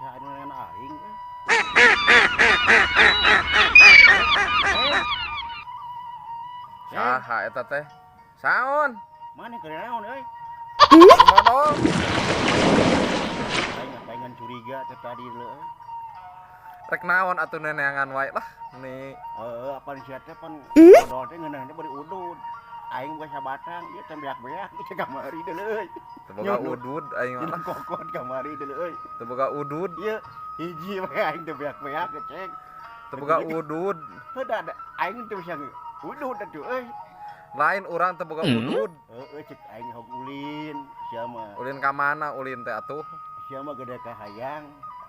Saha anu neangan aing euy? Saha eta teh? Saon? Mana keur naon euy? Modol. Aing ngapain curiga teh tadi leuh. Rek naon atuh neneangan wae lah nih. Heeh, apan sia teh pan modol teh ngeunah teh bari udud. Aing boga sabatang ieu teh beak-beak ieu kamari deuleu euy. Teu boga udud aing mah. Kokot kamari deuleu euy. Teu boga udud. Ieu hiji we aing teh beak-beak ceng. Teu boga udud. Heuh da aing teu bisa udud atuh euy. Lain urang teu boga udud. Heeh, cek aing hog ulin sia mah. Ulin ka mana ulin teh atuh? Sia mah gede ka hayang,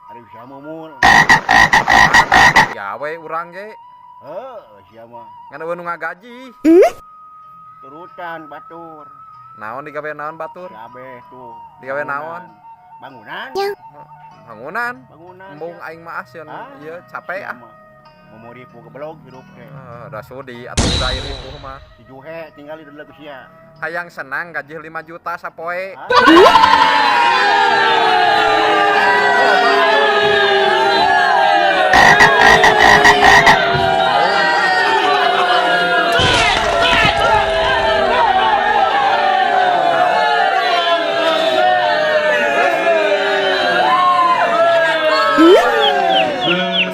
ari sia mumul. Gawe urang ge. Heuh, sia mah. Ngan eueuh nu ngagaji. Turutan batur. Naon digawe naon batur? Kabeh tuh. Digawe naon? Bangunan. Bangunan. Bangunan. Embung aing mah sieun ieu capek ah. Momori ku geblog hirup teh. Da sudi atuh da ripuh mah. Dijuhe tinggal di deuleu ku sia. Hayang senang gaji 5 juta sapoe.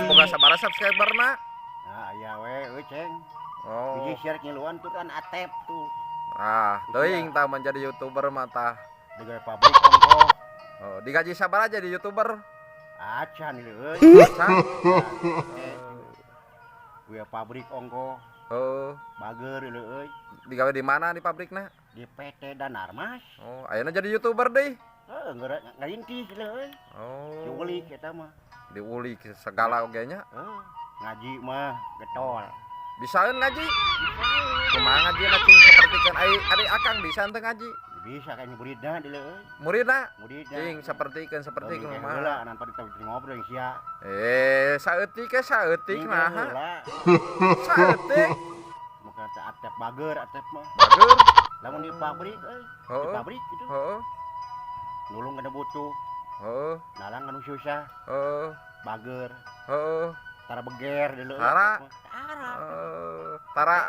Boga sabaraha subscriberna? Nah, aya we euy ceng. Oh. Hiji share ngiluan tuh kan atep tuh. Ah, teuing tah menjadi YouTuber mah tah. Digawe pabrik ongkoh. Oh, digaji sabaraha jadi YouTuber? Acan ieu euy. Acan. Kuya pabrik ongkoh. Heeh. Bager ieu euy. Digawe di mana di pabrikna? Di PT Danarmas. Oh, ayeuna jadi YouTuber deui. Heeh, ngarintis ieu euy. Oh. Diulik eta mah. Diulik segala oge nya. Heeh, ngaji mah getol. Bisaeun ngaji? Kumaha ngaji na cing sapertikeun ai ari akang bisa henteu ngaji? Bisa kayak muridna deuleu euy. Muridna? Muridna. Cing sapertikeun kumaha. Heula nan pada ngobrol jeung sia. Saeutik ke saeutik naha. Saeutik. Muka teh atep bager atep mah. Bager. Lamun di pabrik euy. Di pabrik gitu. Heeh. Nulung kana butuh. Heeh. Nalang anu susah. Heeh. Bager. Heeh. Tara beger deuleu. Tara. Tara. Tara.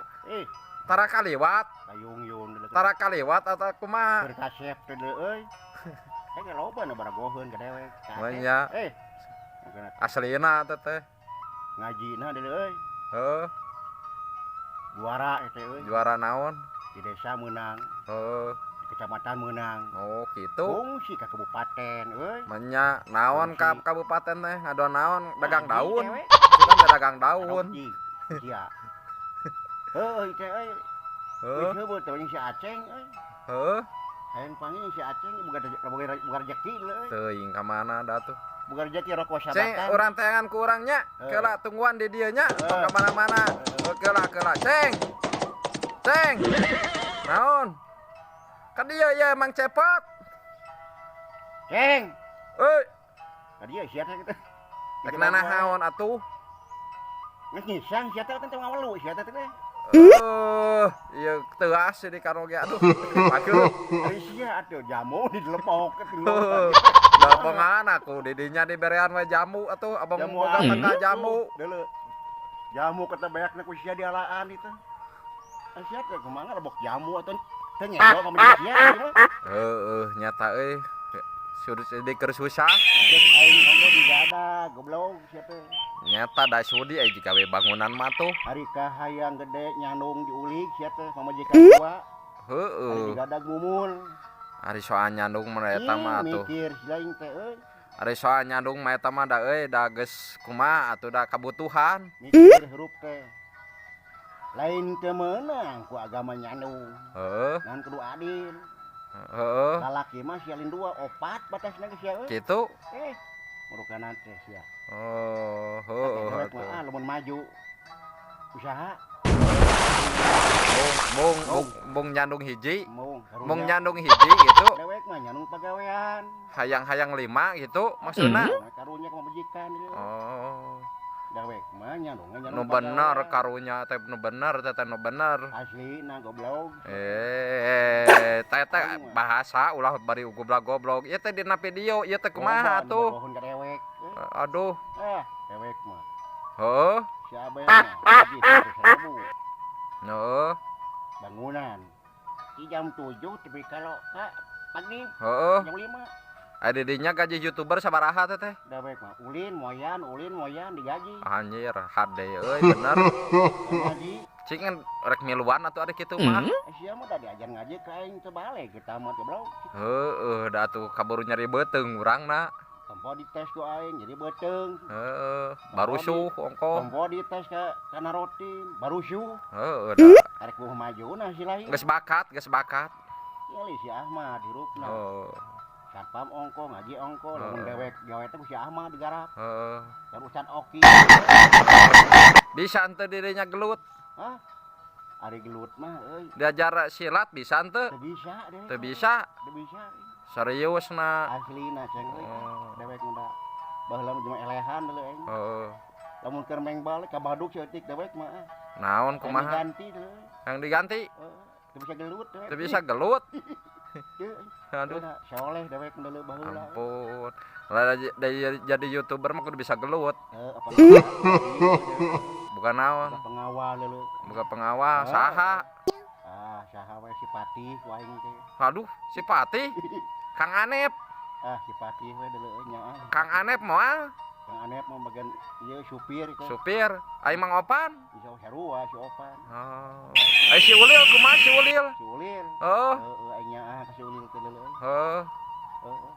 Tara kaliwat. Kayung-yung deuleu. Tara kaliwat atau kumaha? Keur kasep teh deuleu euy. Teh loba nu baragoheun ka dewek. Manya. Aslina teh teh. Ngajina deuleu euy. Heeh. Juara teh euy. Juara naon? Di desa meunang. Heeh. Di kecamatan meunang. Oh, gitu. Fungsi ka kabupaten euy. Menya naon ka kabupaten teh ngadoan naon? Dagang daun. Sudah dagang daun. Iya. Heuh teh euy. Heuh. Geus teh si Aceng euy. Heuh. Hayang panggil si Aceng boga rezeki euy. Teuing ka mana da tuh? Boga rezeki rokok sabatang. Ceng, urang teangan ku urang nya. Keula tungguan di dieu nya, tong ka mana-mana. Keula keula Ceng. Ceng. Naon? Ka dieu ye Mang Cepot. Ceng. Euy. Ka dieu sia teh kitu. Rek nanaon atuh? Geus ngisang sia teh teh ngawelu sia teh teh. Ieu teuas di karoge atuh. Pakeun. Ari sia atuh jamu dilepok atuh. Dabongan aku didinya diberean we jamu atuh abang boga tangga jamu. Deuleu. Jamu kata beakna ku sia dialaan itu. Sia teh kumaha lebok jamu atuh teh nyedok ka sia. Heueuh nyata euy. Sudi keur susah. Cek aing oge digada goblok sia teh. Nyata da sudi euy digawe bangunan mah tuh. Ari kahayang gede nyandung diulik sia teh pamajikan tua. Heueuh. Ari digadag mumul. Ari soal nyandung mah eta mah atuh. Mikir lain teh euy. Ari soal nyandung mah eta mah da euy da geus kumaha atuh da kabutuhan. Mikir hirup teh. Lain teu meunang ku agama nyandung. Heeh. Ngan kudu adil. Heeh. Lalaki mah sia lain dua opat batasna ge sia euy. Kitu. Murukanan teh sia. Oh, heueuh atuh. Ah, lamun maju usaha. Bung bung bung nyandung hiji. Bung nyandung hiji gitu. Dewek mah nyandung pagawean. Hayang-hayang 5 gitu maksudna. Karunya ka pamajikan ieu. Oh. Dewek mah nyandung nu bener karunya teh nu bener teh nu bener. Aslina goblok. Teh teh bahasa ulah bari goblok-goblok. Ieu teh dina video ieu teh kumaha atuh? Aduh. Eh, dewek mah. Heeh. Si Abel mah gaji 100.000. Heeh. Bangunan. Di jam 7 tapi kalau ka pagi jam 5. Ai didinya gaji YouTuber sabaraha teh teh? Dewek mah ulin moyan digaji. Anjir, hade euy bener. Ngaji. Cing kan rek miluan atuh ari kitu mah. Eh, sia mah da diajar ngaji ka aing teu balik kita mah goblok. Heeh, da atuh kaburu nyeri beuteung urangna. Tempo dites ku aing jadi beuteung. Heeh, barusuh ongkoh. Tempo dites ka kana roti barusuh. Heeh, da. Arek buah majuna si lain. Geus bakat, geus bakat. Ya si Ahmad hirupna. Oh. Satpam ongko ngaji ongko lamun dewek gawe teh ku si Ahmad digarap. Heeh. Dan Ustad Oki. Bisa henteu dirinya gelut? Hah? Ari gelut mah euy. Diajar silat bisa henteu? Teu bisa deh. Teu bisa. Teu bisa. Serius na. Aslina ceng euy. Oh. Dewek mah baheula mah jelema elehan deuleu aing. Heeh. Lamun keur mengbal ka baduk saeutik dewek mah. Naon kumaha? Diganti deuleu. Yang diganti? Heeh. Teu bisa gelut dewek. Teu bisa gelut. Teu. Aduh. Soleh dewek deuleu baheula. Ampun. Lah jadi YouTuber mah kudu bisa gelut. Heeh, apa? Bukan naon. Buka pengawal deuleu. Buka pengawal, saha? Ah, saha we si Patih ku aing teh. Aduh, si Patih. Kang Anep. Ah, si Patih we deuleu nya. Kang Anep moal. Kang Anep mah bagian ieu supir teh. Supir. Ai Mang Opan? Bisa sarua si Opan. Oh. Ai si Ulil kumaha si Ulil? Si Ulil. Oh. Heeh, aing nyaah ka si Ulil teh deuleu. Heeh. Heeh.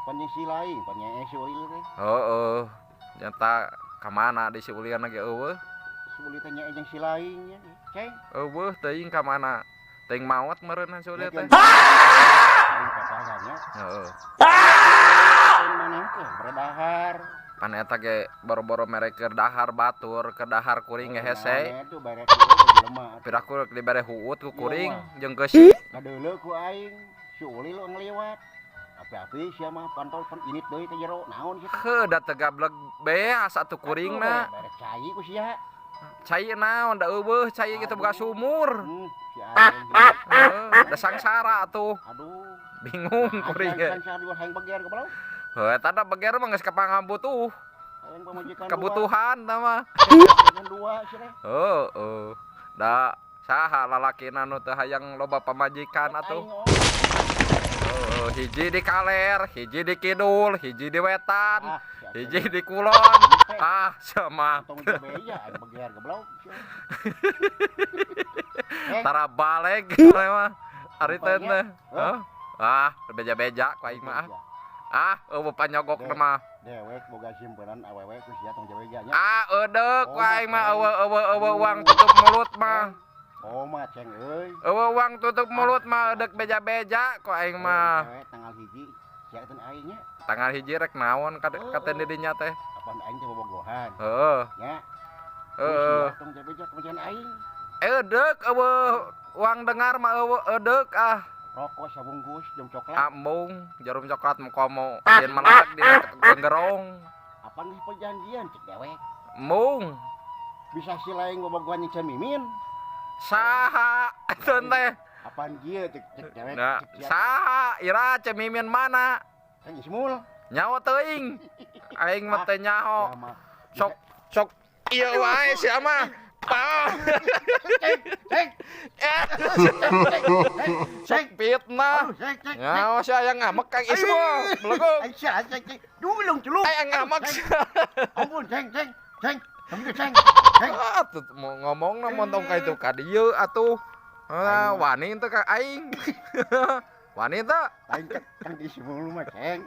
Pan jeung si lain, pan nyae si Ulil teh. Heeh. Nyata ka mana di si Ulil ge eueuh. Si Ulil teh nyae jeung si lain nya. Ceng. Eueuh teuing ka mana. Teuing maot meureun si Ulil teh. Aing papahannya. Heeh. Maneh teh beredahar. Pan eta ge boro-boro mere keur dahar batur, keur dahar kuring ge hese. Itu bare jelema. Piraku rek dibere huut ku kuring jeung geusi. Kadeuleu ku aing, si Ulil ngeliwat. Api-api sia mah pantol pan init deui ka jero naon kitu. Heuh, da teu gablek beas atuh kuringna. Bare cai ku sia. Cai naon da eueuh cai kitu boga sumur. Si aing. Heuh, da sangsara atuh. Aduh. Bingung kuring ge. Sangsara juga hayang beger goblok. Heuh, eta da beger mah geus kapangabutuh. Hayang pamajikan. Kebutuhan tah mah. Pamajikan dua sia teh. Heeh. Da saha lalakina nu teu hayang loba pamajikan atuh. Heeh, hiji di kaler, hiji di kidul, hiji di wetan, hiji di kulon. Ah, sama. Tong beja aing beger goblok. Tara baleg mah. Ari teh teh. Heuh. Ah, beja-beja ku aing mah. Ah, eueuh panyogok mah. Dewek boga simpenan awewe ku sia tong beja nya. Ah, eudeuk ku aing mah eueuh eueuh eueuh uang tutup mulut mah. Oh mah ceng euy. Eueuh uang tutup mulut mah eudeuk beja-beja ku aing mah. Dewek tanggal 1 sia teh aing nya. Tanggal 1 rek naon ka didinya teh? Apaan aing teh bobogohan. Heeh. Nya. Heeh. Tong beja pamajikan aing. Eudeuk eueuh uang dengar mah eueuh eudeuk ah. Rokok sabungkus jarum coklat. Ambung jarum coklat mah komo yen malak dina genggerong. Apaan geus perjanjian cek dewek. Embung. Bisa si lain bobogohan jeung Cemimin. Saha eta teh? Apaan kieu cek cek dewek. Nah, saha ira Cemimin mana? Kang Ismul. Nyaho teuing. Aing mah teu nyaho. Sok sok ieu wae sia mah. Pa. Cek cek. Sok fitnah. Nyaho sia aya ngamek Kang Ismul. Belegug. Aing sia cek cek. Dulung celuk. Aya ngamek sia. Ampun ceng ceng ceng. Kamu ceng. Ceng. Atuh mau ngomongna montong ka itu ka dieu atuh. Ah, wani teu ka aing. Wani teu? Aing Kang Ismul mah ceng.